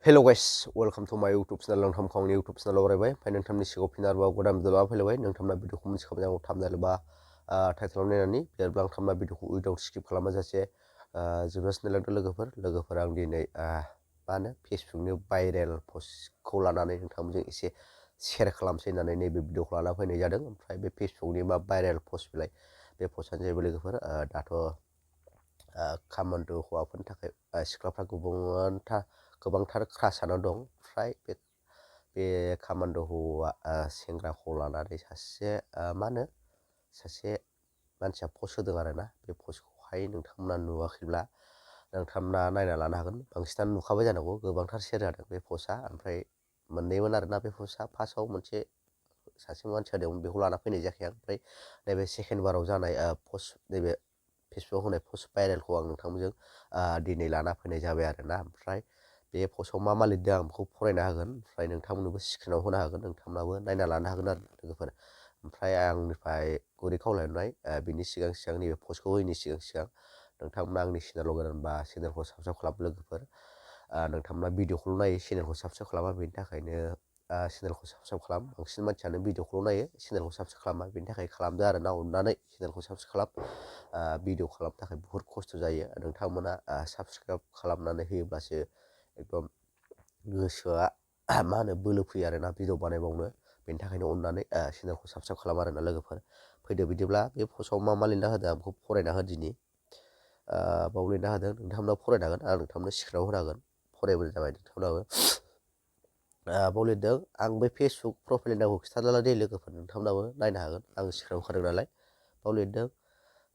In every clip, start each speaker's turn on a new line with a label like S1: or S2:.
S1: Hello guys, welcome to my YouTube channel. नोंथांखौ YouTube channel रायबाय ओमफ्राय नोंथांनि सिगाङाव फिन आरोबाव गोदान भिडिअ लाना फैलायबाय नोंथांना भिडिअखौ मोनथिखाबाय आं थाबनाय बा टाइटलाव नायनानै बेरब्ला आं थाबना भिडिअखौ उइदाउट स्किप खालामाजासे जोबजासिम लोगोफोर आं दिनै मा होनो फेसबुकनि भाइरेल पस्टखौ लानानै नोंथांमोनजों एसे शेयार खालामसै होननानै नैबे भिडिअखौ लाना फैनाय जादों। ओमफ्राय बे फेसबुकनि मा भाइरेल पस्ट बिलाय बे पस्टआनो जाहैबाय लोगोफोर दाथ' कामान्ड' हौवाफोरनि थाखाय सिख्लाफ्रा गोबांथार क्रासानो दं। फ्राय बे कामान्ड' हौवा सेंग्राखौ लानानै सासे मानसिया पस्ट होदों आरोना। बे पस्टखौहाय नोंथांमोना नुवाखैब्ला नोंथांमोना नायना लानो हागोन। बांसिनानो नुखाबाय जानांगौ, गोबांथार शेयार जादों बे पस्टआ। ओमफ्राय मोननैमोन आरोना बे पस्टआ। फार्स्टआव सासे मानसि होदोंमोन, बेखौ लाना फैनाय जायाखै आं। ओमफ्राय नैबे सेकेन्ड बाराव जानाय पस्ट, नैबे फेसबुकआव होनाय पस्ट भाइरेलखौ आं नोंथांमोनजों दिनै लाना फैनाय जाबाय आरोना। ओमफ्राय बे पस्टआव मा लिरदों आं बेखौ फरायना होगोन। ओमफ्राय नोंथांमोननोबो स्क्रिनाव होनो हागोन, नोंथांमोनाबो नायना लानो हागोन आरो लोगोफोर। ओमफ्राय आंनिफ्राय गुरै खावलायनाय, बिनि सिगां नैबे पस्टखौ होयैनि सिगां नोंथांमोना आंनि चेनेलाव गोदानबा चेनेलखौ साबस्क्राइब खालाम लोगोफोर। नोंथांमोना भिडिअखौल' नायो, चेनेलखौ साबस्क्राइब खालामा, बेनि थाखायनो चेनेलखौ साबस्क्राइब खालाम। बांसिन मानसियानो भिडिअखौल' नायो, चेनेलखौ साबस्क्राइब खालामा, बेनि थाखाय खालामदो आरो ना। अननानै चेनेलखौ साबस्क्राइब खालाम। भिडिअ खालामनो थाखाय बुहुत खस्थ' जायो। नोंथांमोना साबस्क्राइब खालामनानै होयोब्लासो एकदम गोसोआ बोलो फैयो आरोना भिडिअ बानायबावनो। बेनि थाखायनो अननानै चेनेलखौ साबस्क्राइब खालाम आरोना लोगोफोर। फैदो बिदिब्ला बे पस्टआव मा लिरना होदों आं बेखौ फरायना हो दिनि। बाव लिरना होदों, नोंथांमोना फरायनो हागोन, आं नोंथांमोननो स्क्रिनाव होनो हागोन। फरायबानो जाबाय नोंथांमोनाबो। बाव लिरदों, आं बे फेसबुक प्रफाइलनि नामखौ खिन्थाला दे लोगोफोर, नोंथांमोनाबो नायनो हागोन, आं स्क्रिनाव होखादों नालाय। बाव लिरदों,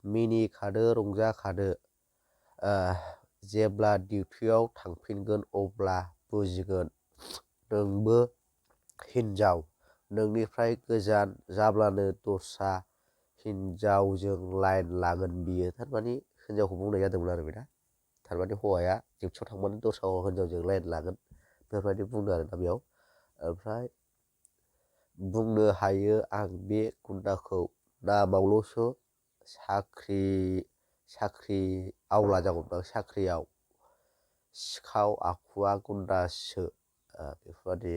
S1: मिनिखादो रंजाखादो, जेब्ला डिउटियाव थांफिनगोन अब्ला बुजिगोन नोंबो हिनजाव। नोंनिफ्राय गोजान जाब्लानो दस्रा हिनजावजों लाइन लागोन बियो। थारमाने हिनजावखौ बुंनाय जादोंमोन आरो बेना। थारमाने हौवाया डिउटियाव थांबानो दस्रा हिनजावजों लाइन लागोन बेफोरबायदि बुंदों आरोना बेयाव। ओमफ्राय बुंनो हायो आं बे गुन्दाखौ नामावल'सो साख्रि आवला जागौमोन आं, साख्रियाव सिखाव आखुवा गुन्दासो, बेफोरबायदि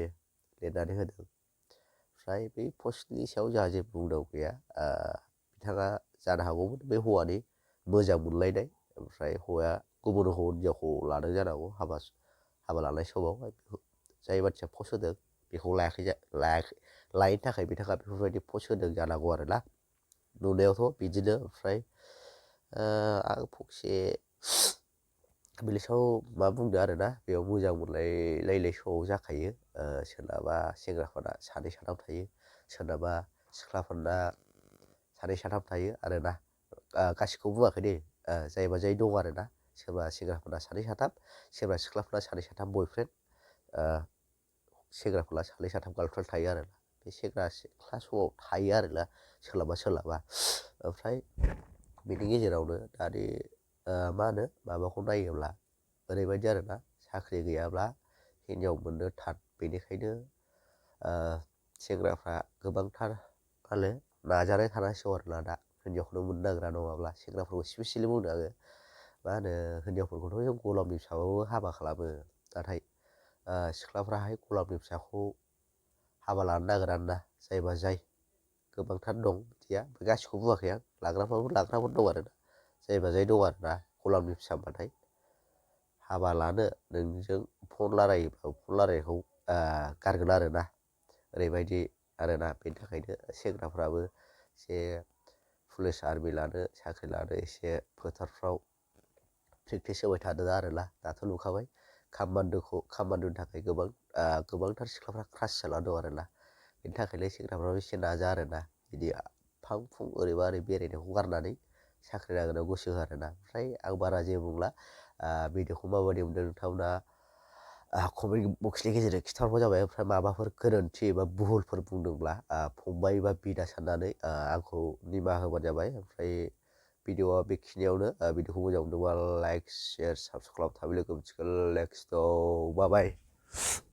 S1: लिरनानै होदों। ओमफ्राय बै पस्टनि सायाव जोंहा जेबो बुंनांगौ गैया। बिथाङा जानो हागौमोन बे हौवानि मोजां मोनलायनाय। ओमफ्राय हौवाया गुबुन हिनजावखौ लादों जानांगौ हाबा लानाय समाव। जाय मानसिया पस्ट होदों बेखौ लायैनि थाखाय बिथाङा बेफोरबायदि पस्ट होदों जानांगौ आरोना। नुनायावथ' बिदिनो। ओमफ्राय आं फंसे बेनि सायाव मा बुंदो आरोना, बेयाव मोजां मोनलायलायनाय समाव जाखायो। सोरनाबा सेंग्राफोरना सानै साथाम थायो, सोरनाबा सिख्लाफोरना सानै साथाम थायो आरोना। गासिखौबो बुङाखै दे, जायबा जाय दं आरोना। सोरबा सेंग्राफोरना सानै साथाम, सोरबा सिख्लाफोरना सानै साथाम बयफ्रेन्ड, सेंग्राफोरना सानै साथाम गार्लफ्रेन्ड थायो आरोना। बे सेंग्रा सिख्ला समाव थायो आरोना सोरलाबा। ओमफ्राय बेनि गेजेरावनो दानि माबाखौ नायोब्ला ओरैबायदि आरोना, साख्रि गैयाब्ला हिनजाव मोननो थान। बेनिखायनो सेंग्राफ्रा गोबांथार नाजानाय थानांसिगौ आरोना दा, हिनजावखौनो मोननो नागिरा। नङाब्ला सेंग्राफोरखौ स्पेसियेलि बुंदों आङो। हिनजावफोरखौथ' जों गलामनि फिसाबाबो हाबा खालामो, नाथाय सिख्लाफ्राहाय गलामनि फिसाखौ हाबा लानो नागिराना। जायबा जाय गोबांथार दं बिदिया, गासिखौबो बुङाखै आं, लाग्राफोर दं आरोना। जायबा जाय दं आरोना गलामनि फिसा होनबाथाय हाबा लानो नोंजों फन रायलायोब्ला फन रायलायनायखौ गारगोन आरोना। ओरैबायदि आरोना। बेनि थाखायनो सेंग्राफ्राबो एसे पुलिस आर्मि लानो, साख्रि लानो एसे फोथारफ्राव प्रेक्टिस होबाय थादों आरोना। दाथ' नुखाबाय कामान्ड'नि थाखाय गोबांथार सिख्लाफ्रा क्रास जाना दं आरोना। बेनि थाखायनो सेंग्राफ्राबो एसे नाजा आरोना, बिदि फां फुं ओरैबा ओरै बेरायनायखौ गारनानै साख्रि नागिरनायाव गोसो हो आरोना। ओमफ्राय आं बारा जेबो बुंला। भिडिअखौ माबायदि मोनदों नोंथांमोना कमेन्ट बक्सनि गेजेरजों खिन्थाहरबानो जाबाय। ओमफ्राय माबाफोर गोरोन्थि एबा भुलफोर बुंदोंब्ला फंबाय एबा बिदा साननानै आंखौ निमाहा होबानो जाबाय। ओमफ्राय भिडिअआ बेखिनियावनो। भिडिअखौ मोजां मोनदोंबा लाइक, शेयार, साबस्क्राइब खालाम। थाबै लोगो मोनसिगोन नेक्स्ट बाय।